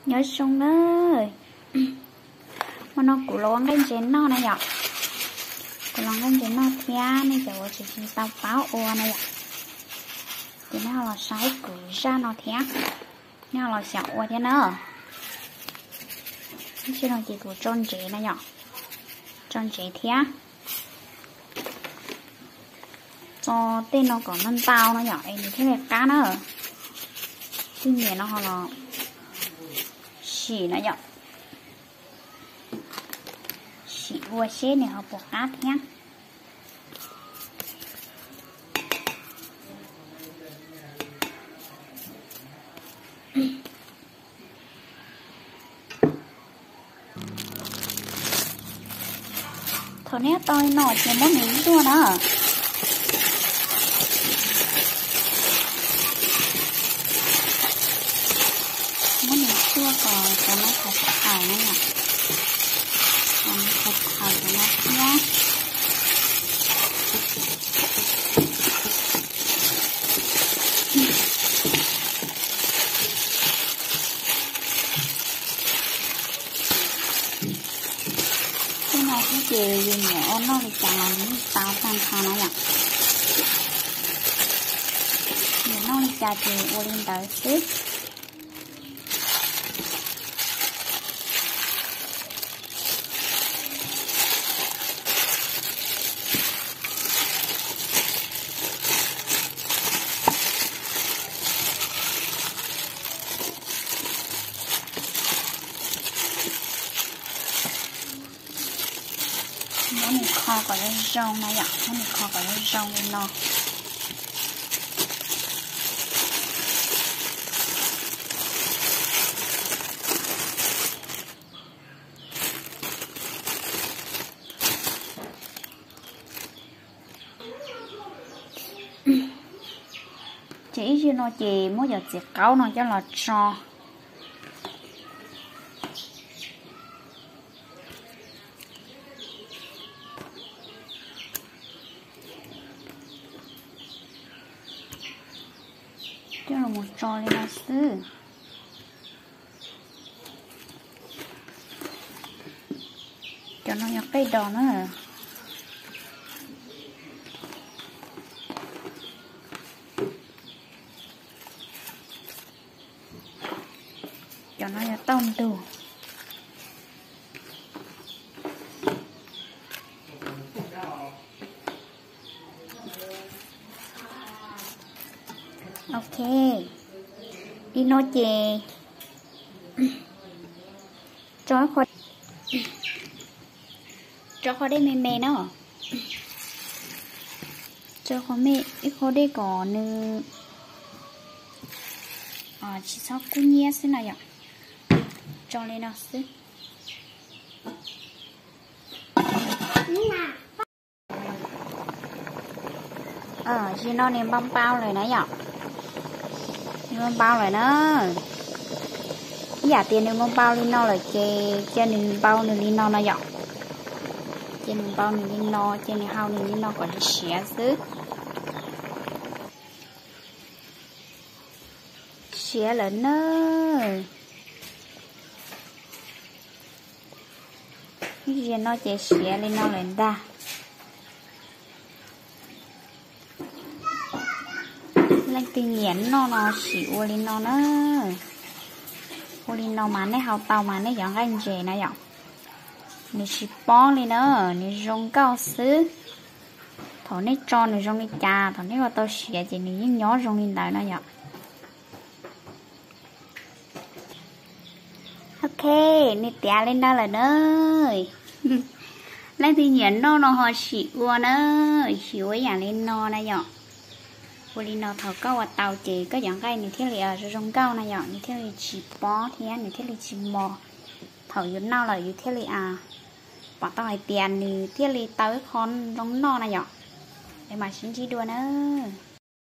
Nyob zoo na, hmo no kuv los ua nqaij ntses noj na yom. Kuv los nqaij ntses noj thiab nej cov uas tseem tsis tau paub ua na yom, ces nej ho los saib kuv zaj no thiab, nej ho los xyaum ua thiab na. Ib sim no ces kuv tso ntsev na yom, tso ntsev thiab tso tej no kom ntau ntau no yom es nws thiaj li qab na. Tej niam no ho los sim no yom, sim ua seb nws ho puas qab thiab. Thaum nej tau li no ces muab nws zuaj na. Muab nws zuaj kom cov no thaum thaum na yom, kom thaum thaum cov no thiab. Tej no xwb ces yus nyiam ua noj li cas los nws yeej tau tag nrho na yom. Nyiam noj li cas ces ua li ntawd xwb. Muab nws kho kom zoo zoo na yom, muab nws kho kom zoo zoo li no. Ces ib zaug no ces muab cov txiv qaub no coj los tso. Coj los mus tso li no xwb. Cov no yog qej dos na. Cov no yog tauj ntug. Ok, li no ces tso qho, tso qho dej me me na. Tso qho me, ib qho dej kom nws tsis txhob kub hnyiab xwb na yom. Tso li no xwb. Zaum no nws npau npau lawm na yom. Nws npau npau lawm na. Ib yam tias nws npau npau li no lawm ces cia nws npau nws li no no yom. Cia nws npau nws li no, cia nws hau nws li no kom siav siav xwb. Siav lawm na. Ib zaug no ces siav li no lawm ntag. Leej twg nyiam noj no sim ua li no na. Ua li no mas nej hau tau mas nej cov nqaij ntses na yom. Nws tsis pob li na, nws zoo nkauj xwb. Thaum nej tso nws zoo li cas, thaum nej ua tau siav ces nws yeej nyob zoo li ntawd no yom. Ok, nws tiav li no lawm na. Leej twg nyiam noj no ho sim ua na, sim ua ib yam li no na yom. Ua li no thaum koj ua tau ces koj cov nqaij nws thiaj li zoo zoo nkauj na yom, nws thiaj li tsis pob thiab nws thiaj li tsis mos. Thaum yus noj lawm yus thiaj li pom tau hais tias nws thiaj li tau ib qho zoo noj na yom. Es mam sib ntsib dua na.